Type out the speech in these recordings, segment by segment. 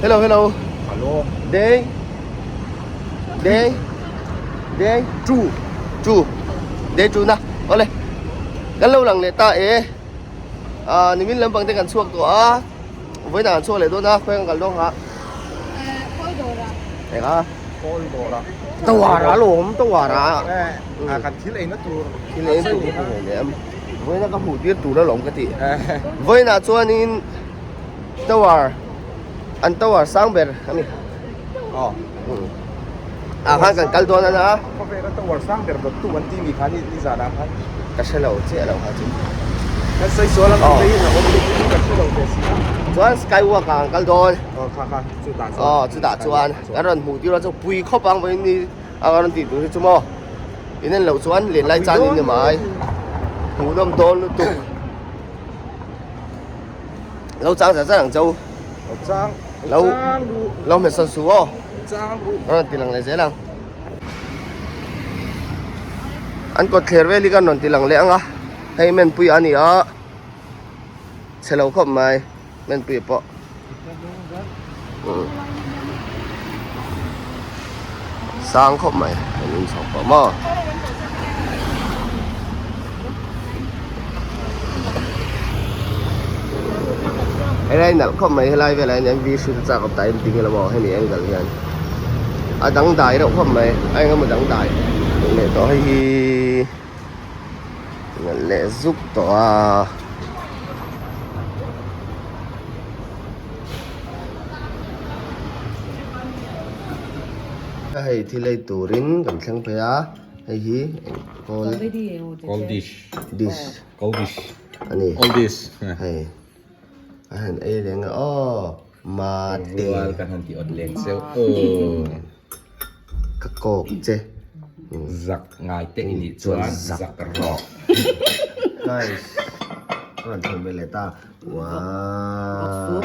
Hello hello. Hello. Day. Day. Day two. Two. Day two na. Ole. Kan lo lang leh ta e. Ah nimin lampang te kan chhuak tawh a. Vawiinah kan chhuak leh dawn a khawi kan kal dawn kha. Kawl dawrah. Eng a? Kawl dawrah. Tawara alawm tawara. A kan thil eina tur. Thil eina tur ka hmu leh am. Vawiina ka hmuh tir tur alawm ka ti. Vawiinah chuanin tower an tower sang ber a ni. Aw. Ah khan kan kal dawn a. Khawvela tower sang ber dawttu an ti mi kha ni zanah khan. Ka hre lo chiah lo kha chu. Kan sawi sual ang tih hi a awm dik chu kan hre lo ve si a. Chuan skywalk ah an kal dawn. Aw kha kha chu dah chuan. Aw chu dah chuan kan rawn hmuh tir a chu pui khawp ang vawiin ni a kan rawn tih tur hi chu maw. In en loh chuan len lai chan in ni mai. Hmuhnawm dawn lutuk. Lo chang zar zar ang chau. Lo chang. Lo lo hmet sawn su aw. Chang ru. Rawn ti lang leh zel ang. An kawt thler vel hi kan rawn ti lang leh ang a. Hei menpui a ni a. Chhe lo khawp mai menpui pawh. Sang khawp mai an in chho pawh maw. Helai nalh khawp mai helai velah hian an v shoot a chak awm ta em ting ila maw hemi angle hian a dangdai reuh khawp mai a engemaw dangdai leh tawh hei hi nalh leh zuk tawh a. Hei thil ei turin kan thleng phei a hei hi eng kawl Kawl dish dish kawl dish a ni kawl dish hei a han ei reng a aw mate rual kan han ti awt leng cheu aw ka kawk che zak ngai te i nih chuan zak rawh guys a rawn thleng ve leh ta wow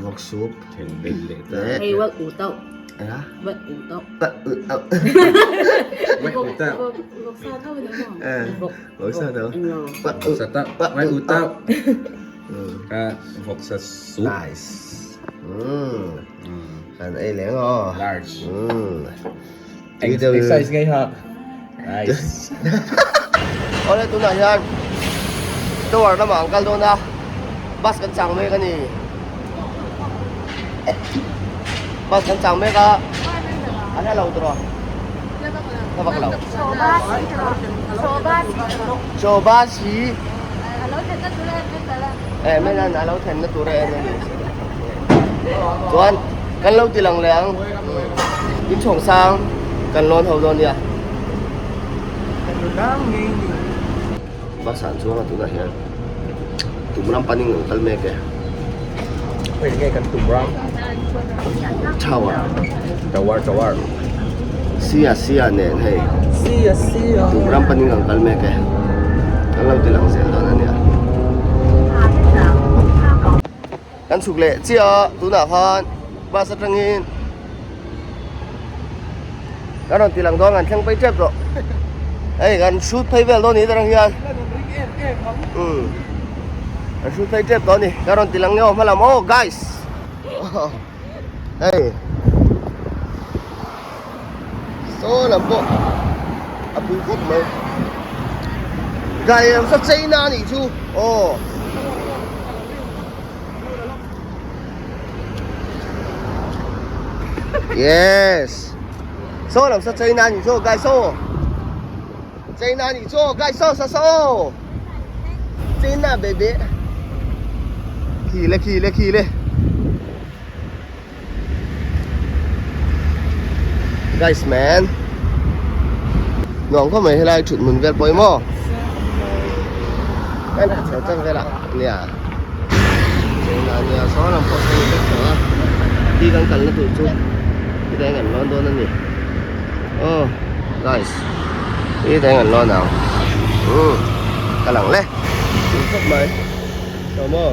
vawk soup thleng ve leh ta hei wak u tau eng a wak u tau wak u tau wak u tau vawk sa tho ni maw vawk sa tho vawk sa tau wak u tau ka vawk sa soup nice Kan ei leng aw. Large. Tui deuh Eng size ngei ha. Nice. Awle tunah hian tower lamah an kal dawn a bus kan chang mek a ni. Bus kan chang mek a an hla lo tawh a vak lo. Chaw bus hi eh men a lo thlenna tur a en a ni. Chuan kan lo ti lang leh ang in chhawng sang kan lawn ho dawn nia. Bus ah chuan a tunah hian tum ram panin an kal mek e. Hei nge kan tum ram? Tower. Tower tower. Sia sia nen hei. Sia sia. Tum ram panin an kal mek e. Kan lo ti lang zel dawn a nia. Kan chhuk leh chiah a tunah khan bus atangin kan rawn ti lang dawn kan thleng phei tep tawh hei kan shoot phei vel dawn ni aṭang hian umm kan shoot phei tep tawh a ni kan rawn ti lang nge aw hmalam aw guys hei saw lam pawh a pui khawp mai gai ang sa chei na a nih chu aw yes saw lam sa chei na a nih chu aw guys aw chei na a nih chu aw guys aw sa saw chei na baby khi le khi le khi le. Guys man Nuam khawp mai helai thut hmun vel pawh hi maw Kan khat chho chang velah nia China nia saw lam pawh saw vek tawh a Khi kan kalna tur chu khitah hian kan lawn dawn a ni Aw guys khitah hian kan lawn ang Umm ka lang le Tui khawp mai Tawh maw.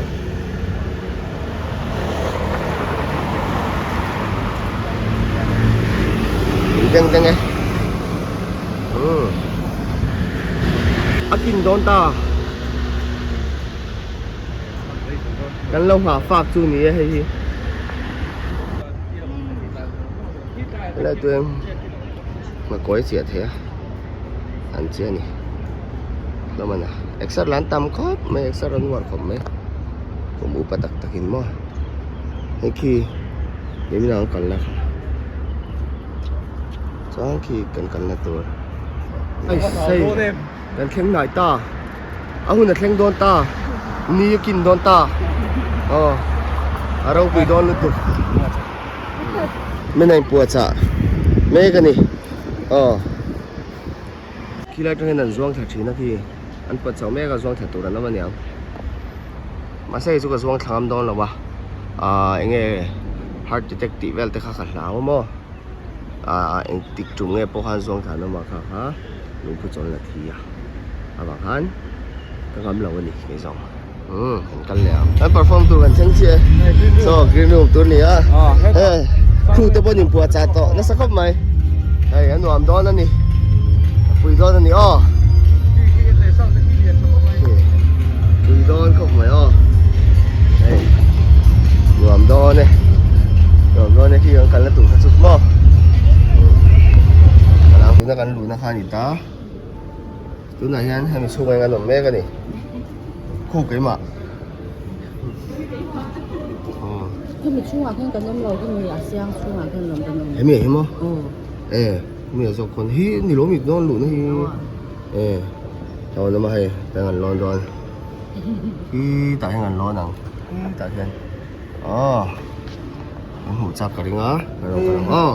Deng deng e. A kin dawn ta. Kan lo nghah fak chu ni e hei hi. Helai tuiang ngakawi chiah thei a an che a ni hlawm a ni exer la an tam khawp mai exer an uar khawp mai kum upa tak tak in maw hei khi nimin ah an kalna kha chuan khi kan kalna tur hei kan thleng hnai ta a hun a thleng dawn ta ni a kin dawn ta aw a ropui dawn lutuk. Min a inpuahchah mek a ni aw khilai atang hian an zuang thla thin a khi an puahchah mek a zuang thla tur an awm a niang mahse hei chu ka zuang thla ngam dawn lo a ahh eng nge heart attack tih vel te kha ka hlau a maw ahh engtik tum nge pawh khan zuang thla an awm a kha kha lungphu chawl la thi a avang khan ka ngam lo a ni keizawng. Umm kan kal leh ang. Kan perform tur kan thleng chiah e. So green room tur ni a. Hei crew te pawh inpuah chah tawh nasa khawp mai. Hei a nuam dawn a ni. A pui dawn a ni aw. Pui dawn khawp mai aw. Hei nuam dawn e. Nuam dawn e khi kan kalna tur kha chu maw. Tuna kan luhna kha a ni ta. Tunah hian hemi chhungah hian an awm mek a ni khu keimah Hemi chhungah khian kan awm lo hemi a siang chhungah khian lawm kan awm Hemi ah hi maw e hemi ah zawk khawn hi ni lawm dawn luhna hi e hlauh awm a hei tah hian kan lawn dawn hi tah hian kan lawn ang hi tah hian aw kan hmuh chak ka ring a ka lo kal ang aw.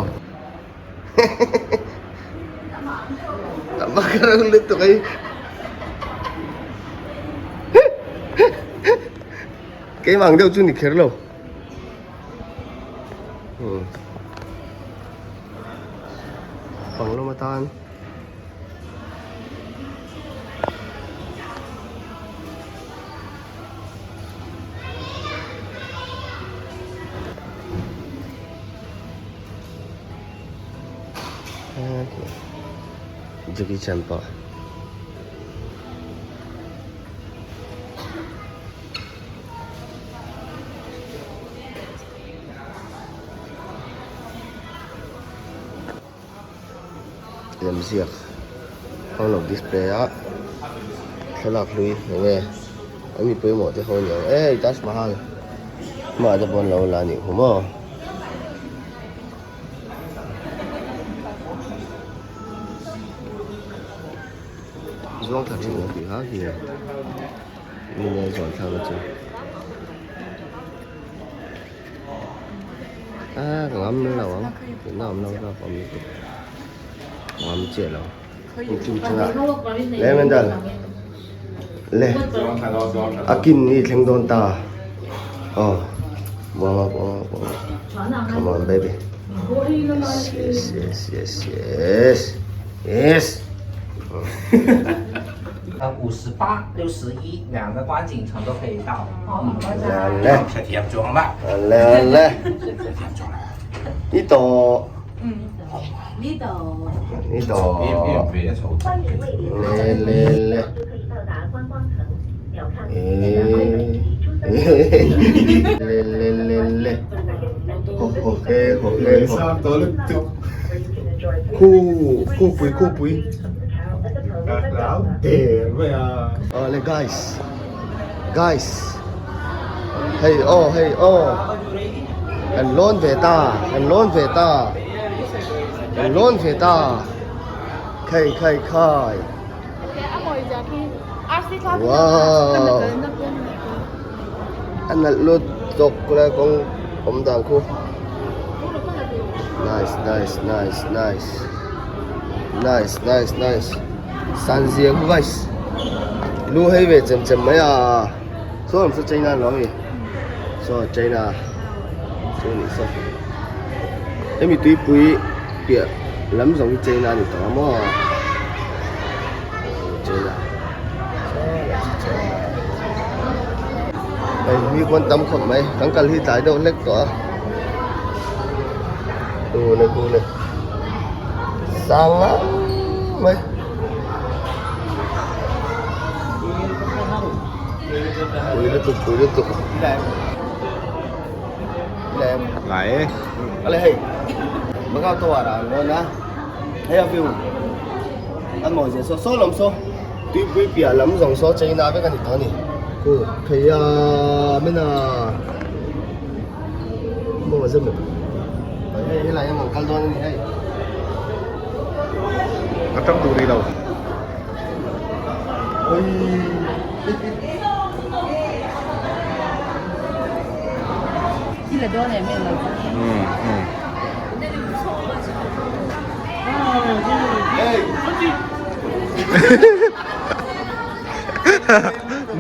Keimah ang deuh chu ni kher lo. Pang lawm atan. Jackie Chan pawh lemziak ho lo display a thlalak hlui enge an mi pawimawh te ho aniang ei Taj Mahal hmaah te pawh an lo la a nih hu maw. Zuang thla thin ang tih kha khi mi nge zuan thlak na chu a ka ngam lo ang tihna awm lo ka awm lutuk ka ngam chiah lo chung chungah le mendal le a kin ni thleng dawn ta aw buanga buanga buanga come on baby yes yes yes yes yes 五十八、六十一两个观景层都可以到。 来来来，你到，你到，你到，来来来，哎，来来来来，好好嘿好嘿好，酷酷肥酷肥。Awle guys guys hei aw hei aw kan lawn ve ta kan lawn ve ta kan lawn ve ta khai khai khai wow a nalh lut tawk lai kawng awm dan khu nice nice nice nice Nice nice nice san zia khu guys lu hei ve chem chem mai a saw lam saw china an lo ami saw china chu ni saw hemi tuipui piah lam zawng hi china a ni tawh a maw china hei mi pawn tam khawp mai kan kal hi tlai deuh hlek tawh a hule hule. Sang lắm mấy Pui lutuk pui lutuk Lem Lại Lại hei Macau Tower ah an lawn a hei a view a mawi zia saw saw lawm saw tuipui piah lam zawng saw China vek a ni tawh a ni khu phei a mena maw zem hei helai hian an kal dawn a ni hei. A tang duh rih lo.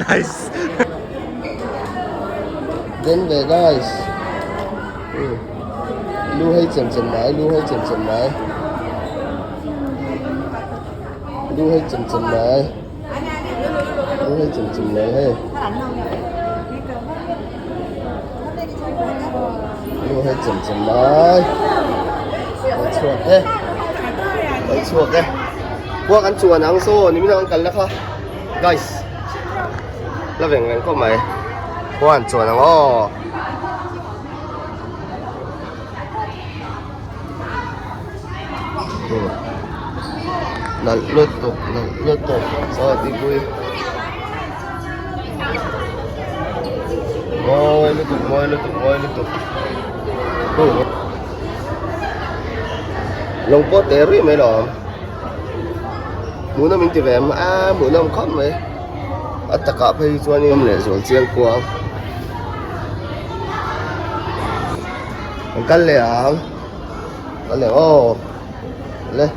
Nice. Den ve guys. Lu hei chem chem mai, lu hei chem chem mai. Lu hei chem chem mai. Lu hei chem chem mai hei. Lu hei chem chem mai. Kan chhuak e. Kan chhuak e. Khua kan chuan ang saw ni min ang kal na kha. Guys. La veng reng khawp mai. Khua an chuan ang aw. Nalh lutuk nalh lutuk chaw tihpui mawi lutuk mawi lutuk mawi lutuk lawng pawh te rih mai lo hmuhnawm in ti ve em a hmuhnawm khawp mai a takah phei chuan in leh zual chiang kuang. Kan kal leh ang kal leh aw le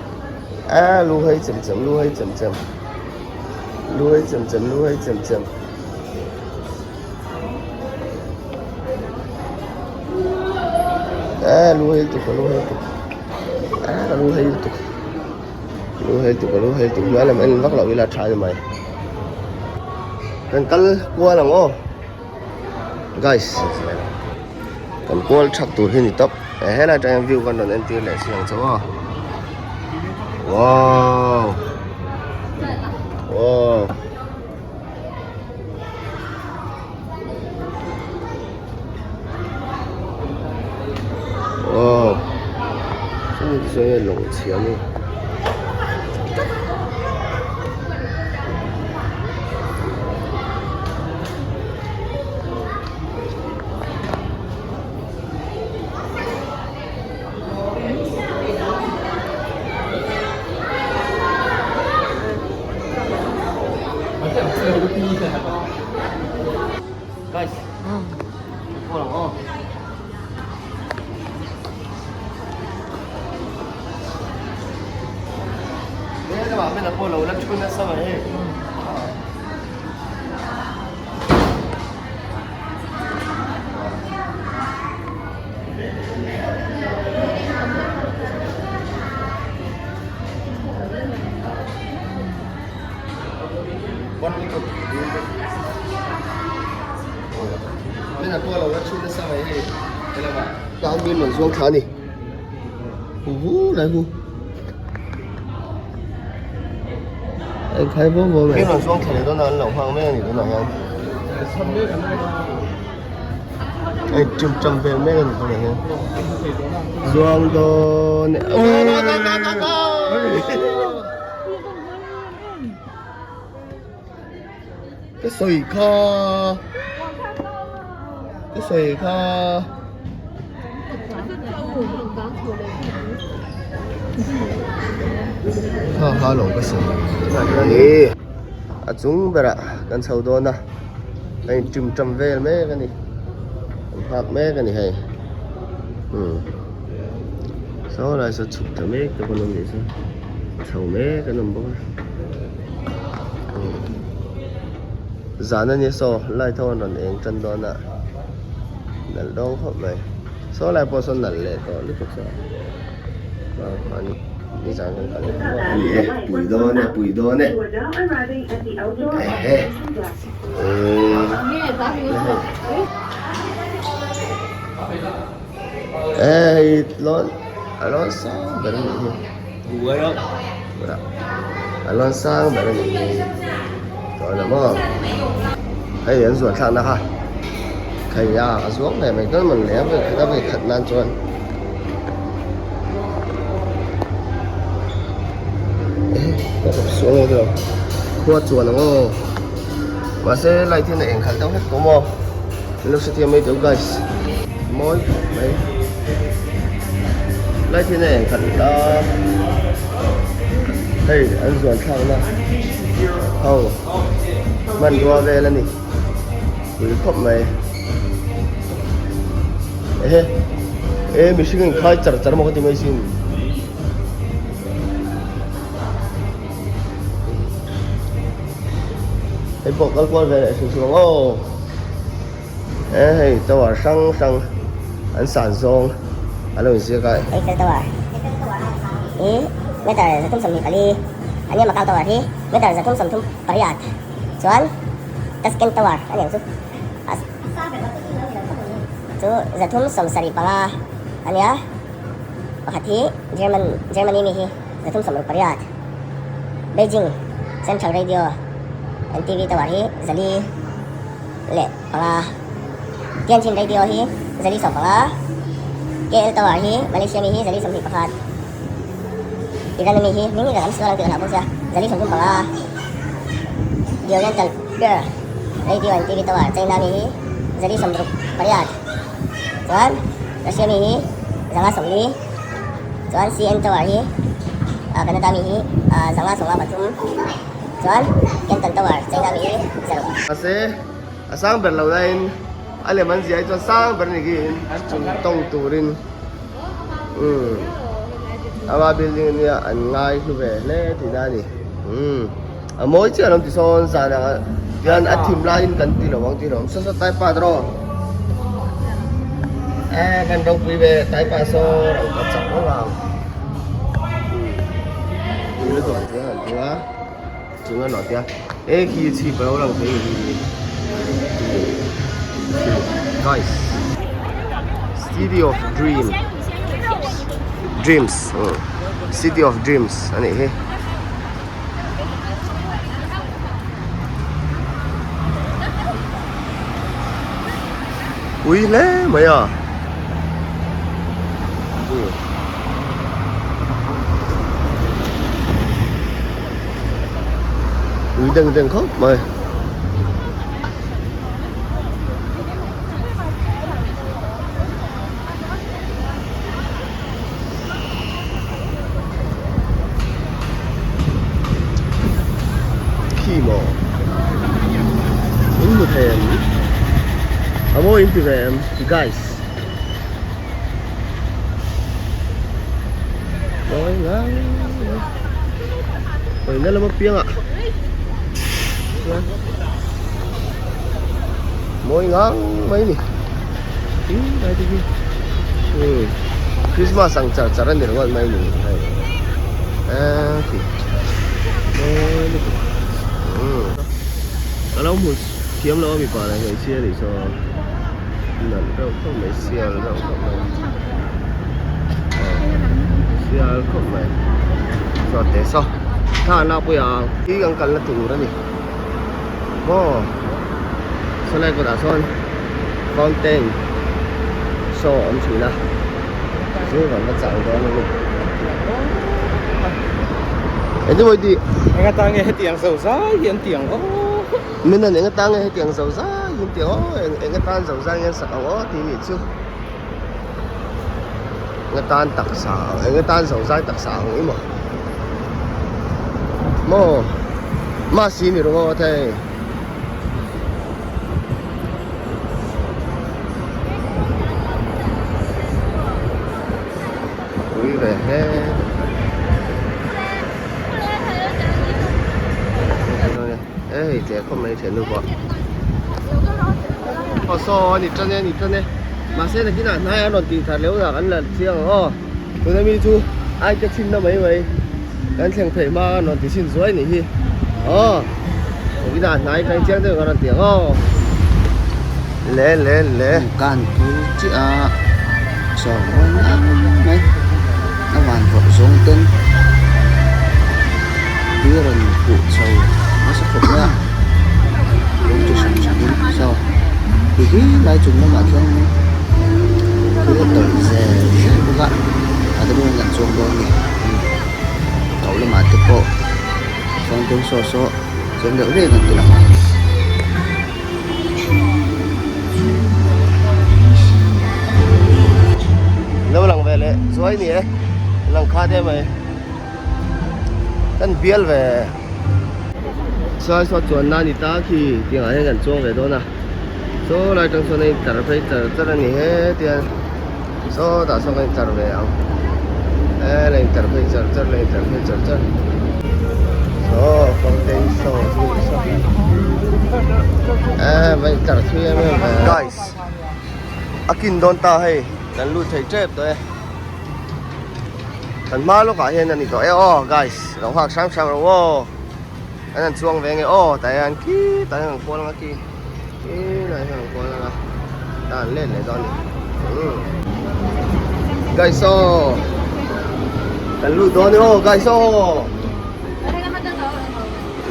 a lu hei chem chem lu hei chem chem lu hei chem chem lu hei chem chem a lu hei tuk lu hei tuk a lu hei tuk lu hei tuk lu hei tuk hnuai lam en vak loh ila tha ni mai kan kal kual ang aw. Guys kan kual thak tur hi ni tawp helai atang hian view kan rawn entir leh si ang chu aw wow wow wow sawi sawi lawng chhia ni. Guys,过了哦。Zuang thla a ni hu hu lai hu a inkhai vawm vawm mai rawn zuang thla leh dawn a an lo nghak mek a ni tunah hian a in ṭum ṭam vel mek a ni tunah hian zuang dawn e go go go go go Ka sawi kha ka sawi kha ha ha lo ka sawi ni a chung berah kan chho dawn a a in ṭim ṭam vel mek a ni an nghak mek a ni hei umm saw lai saw chhuk ta mek te pawh an awm nih chu chho mek an awm bawk a. Zan a nia saw light ho an rawn eng tan dawn a nalh dawng khawp mai saw lai pawh saw nalh leh tawh lutuk saw ah khan nizan kan kal ni e pui dawn e pui dawn e ehe eh hei lawn a lawn sang ber a nih hi a lawn sang ber a nih hi chuan a maw hei an zuan thlakna kha thei a a zuang ve mai dawn mawn le a vawi khat a vawi khat nan chuan. Ka kawp sual nge tilo khua chuan ang aw mahse light hian a eng khalh deuh hlek tawh maw min lo hrethiam mai teh u guys mawi khawp mai light hian a eng khalh ta hei an zuan thlak na ho hmanrua vel a ni pui khawp mai ehe e mihring in khai char char maw ka ti mai sin. Hei pawh kal kual ve leh hrim hrim ang aw e hei tower hrang hrang an san zawng a lo inziak a. Eiffel Tower hi meter 324 a nia Macau Tower hi meter 338 chuan Tashkent Tower a niang chu chu 375 a nia. Pakhat hi German Germany mi hi 368, Beijing Central Radio and TV Tower hi 405, Tianjin Radio hi 415, KL Tower hi Malaysia mi hi 421, Iran mi hi hming hi ka lam sual ang tih ka hlau bawk sia 435, The Oriental Pier Radio and TV Tower China mi hi 468 chuan Russia mi hi 540 chuan CN Tower hi Canada mi hi 553 chuan Canton Tower China mi hi 6. Mahse a sang ber lo laiin a lem an ziah hi chuan sang ber ni khi in chung tawng turin umm ama building ania an ngai hlu ve hle tihna a ni umm a mawi chiah lo tisawn zanah hian a thim laiin kan ti lo ang tih lo saw saw taipa tawh e kan ropui ve taipa saw rang ka chak vang ang umm lutuk ang tia han tia chung a nawh tia e khi chhip a lo lang thei ni guys city of dream dreams city of dreams a nih hi. Ui hle mai a ui deng deng khawp mai. Khi maw in hmu thei em a mawi in ti ve em guys mawi ngai mai na lama piang ah chuan mawi ngang mai ni. Christmas ang char char a ni ringawt mai ni hei eee khi mawi lutuk umm ka lo hmu thiam lo a mipa leh hmeichhia nih saw nalh reuh khawp mai sial reuh khawp mai sial khawp mai saw teh saw thla an lakpui ang khi kan kalna tur a ni. Maw sawlai kawtah sawn fountain show a awm thin a chu kan va chang dawn a ni engtin maw i tih Enga tan nge hetiang zo zai hi an ti ang aw Min an enga tan nge hetiang zo zai hi an ti ang aw enga tan zo zai nge an sak ang aw tih nih chu enga tan taksa enga tan zo zai taksa ang i maw maw Masi ni rawng aw thei. Ui ve he. Ei che khawp mai thian nu pawh. Aw saw ani tan e ani tan e. Mahse nakinah hnai an rawn tih thar leuh dah kan la chiang ang aw. Tuna mi chu ai te chhin na mai mai kan thleng phei hma a rawn ti chhin zuai nih hi aw engtin ah hnai kan chiang deuh a rawn ti ang aw le le le kan phur chiah a saw mawi ang mai a van vawrh zawng ten tui a rawn huh chho nasa khawp mai a lung chi hran hran in saw ti hi lai chung lamah khian thil a tawlh zel zel bawk a a dang in an chuang dawn a ni ko lamah te pawh. Fountain show saw cheng deuh reng an ti lang a. Lo lang ve leh zuai ni e lang kha te mai kan bial ve saw saw chuan na ni ta khi tiang ah hian kan chuang ve dawn a saw lai tang sawn a in tlar phei char char a ni he tiang saw tah sawn kan in tlar ve ang e la in tlar phei char char la in tlar phei char char saw fountain show chu saw e va in tlar thui em em ve guys a kin dawn ta hei kan lut thei tep tawh e. Kan hma lawkah hian a ni tawh e aw guys lo nghak hrang hrang rawh aw an han chuang ve nge aw tah hian khi tah hian an kual anga khi khi lai hian an kual anga tah an let leh dawn a ni umm guys aw kan lut dawn e aw guys aw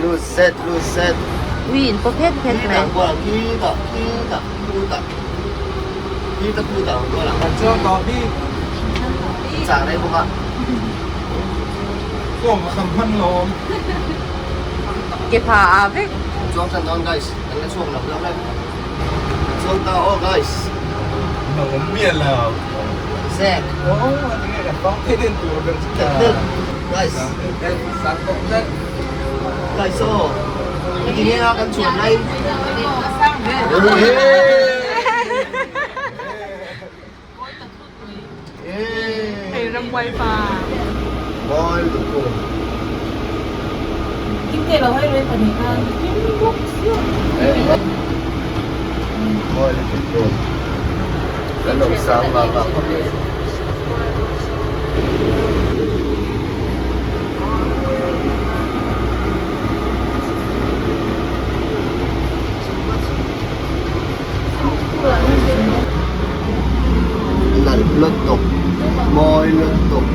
lut set lut set Ui in pawp phet phet mai. Khi tah an kual ang khi tah khi tah khu tah. Khi ta khu tah an kual ang. Kan chuang tawh bik. Chak rei bawk a. Kawng a kham hman lawm. Ke pha a vek. Chuang tan dawn guys, kan la chhuak lo hlauh e. Kan chuang ta aw guys. Awm miah lo. Zek. Aw a tinge kan pang phei den tur ber chu ta. Guys. Sang bawk tlat. Guys aw. Tinge a kan chuan lai. Hei ram wifi. Mawi lutuk. Kim te lo hei rei pahnih khan kim bawk sia. Mawi lutuk. Kan awm sang vang vang khawp mai. Nalh lutuk mawi lutuk.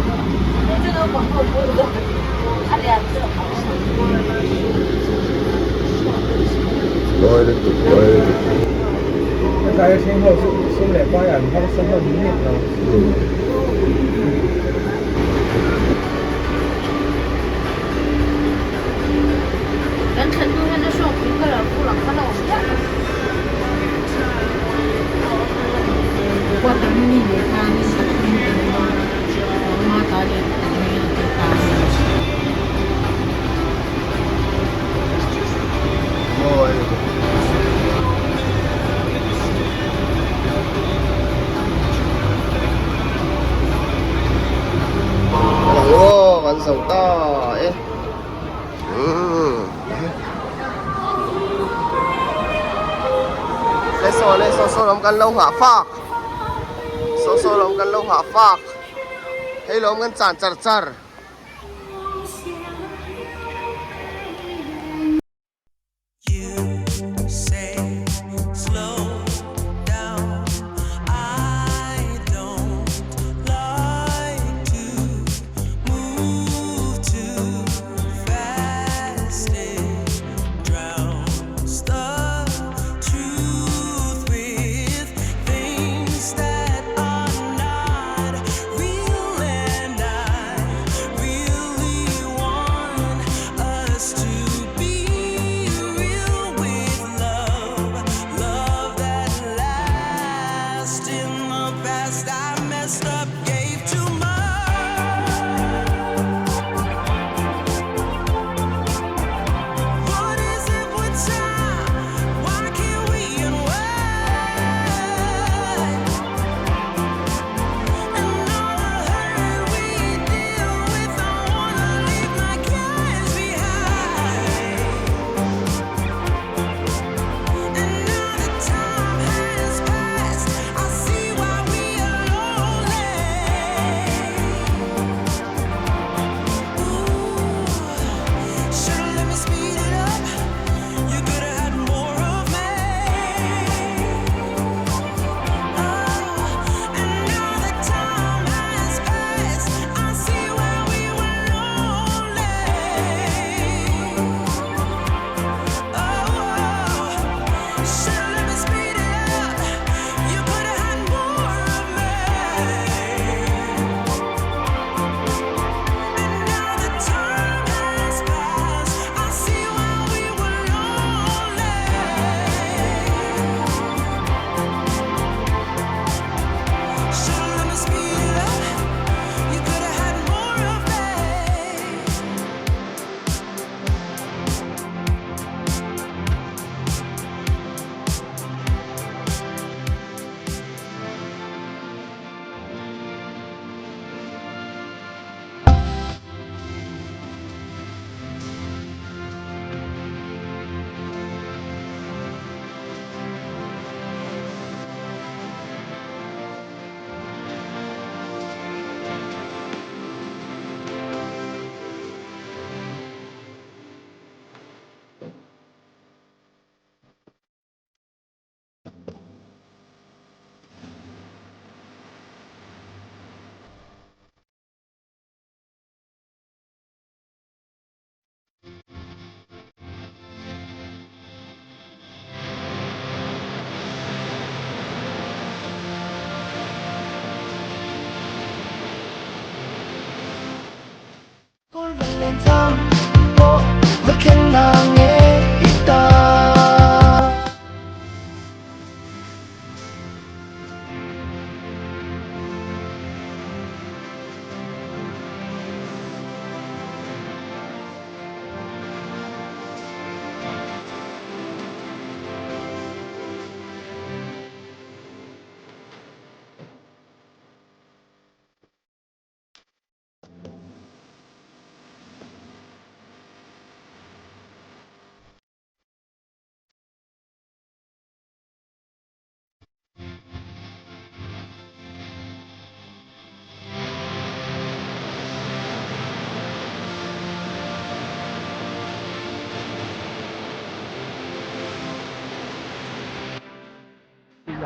Mawi lutuk mawi lutuk. Kan thlen hnu hian a hrawk pui colour pur ang kha la awm miah lo. Quarter mi leh khanin a thum kan awm a, Burma ta leh Vairengte ta a ni. Aw kan zo ta e. Le saw le saw saw lawm kan lo nghah fak saw saw lawm kan lo nghah fak hei lawm kan chan char char.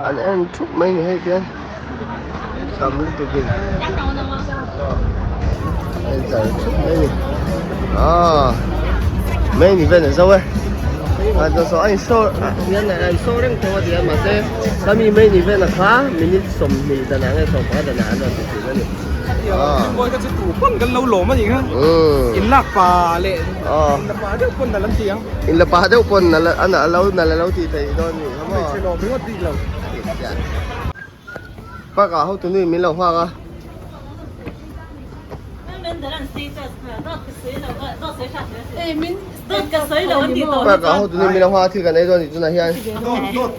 An en thup mai ni hei khian tam lutuk in a in tlar thup mai ni ah main event a zo e a chuan saw a in show hian a in show reng tho a ti a mahse khami main event a kha minute 20 danah nge 15 danah an rawn ti thin a ni ah umm in la pa deuh pawn a lo a lo tih theih dawn ni. Hmeichhe lawm ringawt bik lo. Park ah hotu nui min lo nghak a. Park ah hotu nui min lo nghak a thil kan ei dawn tih tunah hian.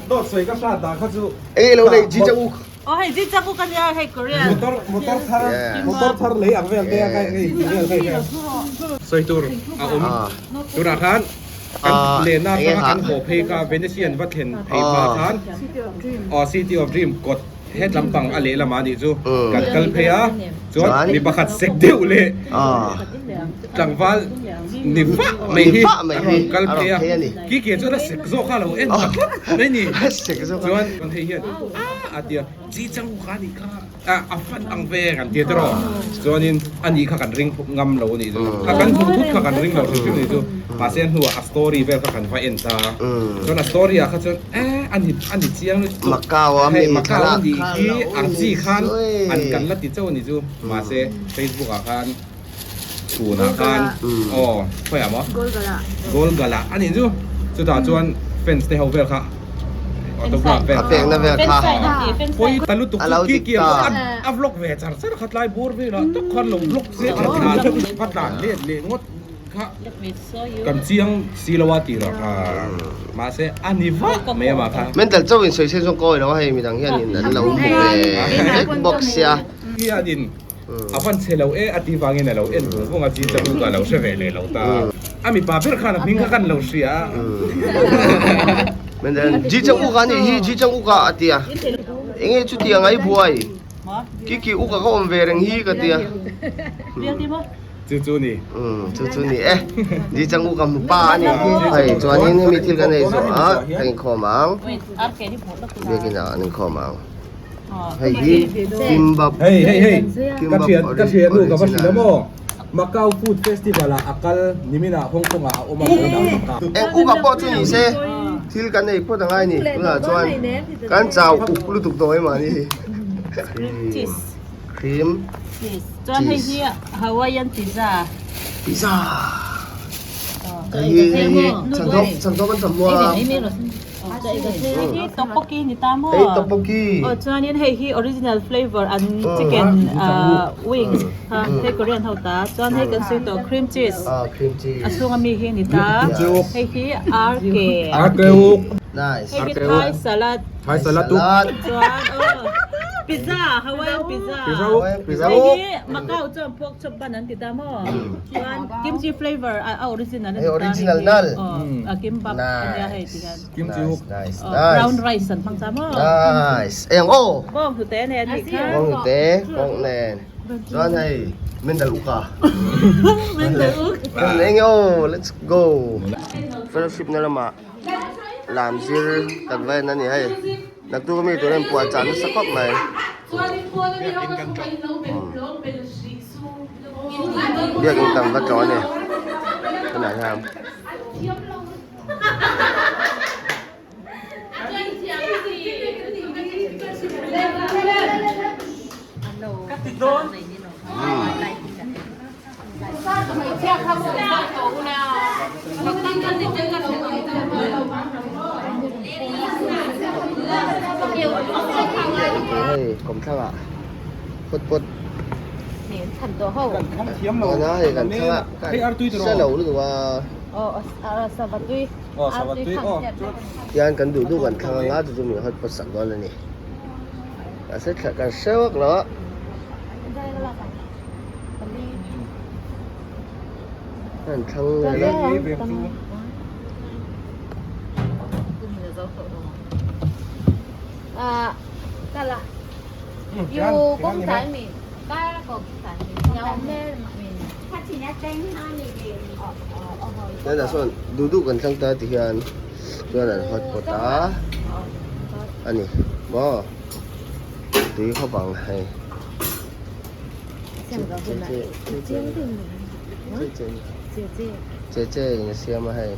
Dawt sawi ka hrat dah kha chu. Eng ilo nei ji chang uk. Oh hei ji chang uk ania hei Korean. Motor motor thar motor thar lei ang vel te a kai ngei vel kai kha. Sawi tur a awm tunah khan Kan lehna atanga kan haw phei kha Venetian va thlen phei hma khan aw City of Dream kawt het lampang a lehlam ah nih chu kan kal phei a chuan mi pakhat sek deuh leh tlangval ni vah mai hi a rawn kal phei a ki ke chuan a sek zawk a lo en ta tlat mai ni chuan hei hian a tia chi chang kha nih kha. A fan ang ve kan tia tiraw chuanin a nih kha kan ring ngam lo a nih chu a kan hmuh thut kha kan ring lo hrim hrim a nih chu mahse a hnuah a story vel kha kan va en ta chuan a story ah kha chuan e a ni a ni chiang lutuk Macau a hei mi Macau a thlalak nih kha hi lo ang chi ni khan an sawi kan la ti chauh a nih chu mahse Facebook ah khan tunah khan aw khawiah maw Golgala a nih chu chutah chuan fans te ho vel kha autograph vel a pekna vel kha pawi ta lutuk a lo chu dik ki ta a vlog ve char char kha tlai bur velah tak khan lo vlog se tha tlan va tlan let leh ngawt kha kan chiang si lo a tih rah kha mahse a ni vak mai amah kha mental chauh in sawi sen zawng ka awih lo a hei midang hianin an lo hmu ve vek bawk sia hianin A van chhe lo e a ti vangin a lo en vung vung a, chi chang u ka lo hre ve leh lo ta. A mipa ber khan a hming kha kan lo hria a. Ji chang u ka nih hi, ji chang u ka a ti a. Enge chuti ang ai buai? Ki ki u ka ka awm ve reng hi ka ti a. Chu chu ni. Chu chu ni e. Ji chang u ka hmu pa a nih hi. Hei chuanin hemi thil kan ei zawh a, ka inkhawm ang. Biakin ah an inkhawm ang. Hei hi kimbap Hei hei hei ka kimbap thian ka thian nu ka va hrilh a original. maw Macau Food Festival ah a kal nimin ah Hong Kong ah a awm a vawiin ah Macau. Eng uka pawh chu ni se thil kan ei phawt angai ni tunah chuan kan chau uk lutuk tawh mai mahni hi. Cream cheese. Cream cheese. Chuan hei hi Hawaiian pizza. Pizza. Hei hi hei hi changthawp changthawp an cham muang a. Hei hi tteokbokki ni ta maw? Hei tteokbokki. Aw chuanin hei hi original flavor an chicken wings kha hei Korean ho ta chuan hei kan sawi tawh cream cheese Ah cream cheese. a chhunga mi hi ni ta hei hi RK. RK uk. Nice. Hei hi Thai salad. Thai salad uk. Chuan aw pizza Hawaiian pizza. Pizza uk. Pizza Hei uk. hi Macau chuan pork chop bun an ti ta maw? Chuan kimchi flavor a original a Hei ni ta original nal. Aw a kimbap ania hei ti hian. Kimchi Nice uk. nice Aw nice. brown rice an hmang ta maw? Nice. Eng aw. Bawng hnute nen a nih kha. Bawng hnute bawng nen. Chuan hei Mendal uka. Mendal uk. Eng aw let's go. Fellowship na lamah lam zir kan va en a ni hei. Naktuk ami tur hian puah chah nasa khawp mai. Biakin tam va tlawh a ni tunah hian. Hei kawmthlang ah phut phut Nana hei kan thlang ah hre lo lutuk a Tian kan duh duh kan thlang anga chu chu min hot pot sak dawn a ni. Mahse thla kan hre vak lo a. An thlang vel a. Tunah sawn duh duh kan thlang ta ti hian chuan an hot pot a a ni maw tui khawp ang hei che che in a siam a hei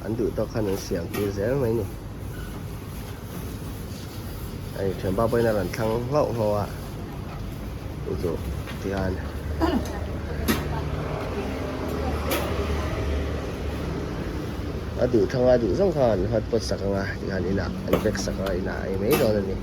an duh tawk khan an siam tir zel mai ni. Hei thianpa pawhin a rawn thlang hlauh hlauh a chu chu tihian a duh thlang a duh zawng kha an hot pot sak anga tihian inah an pack sak a inah a ei mai dawn a ni.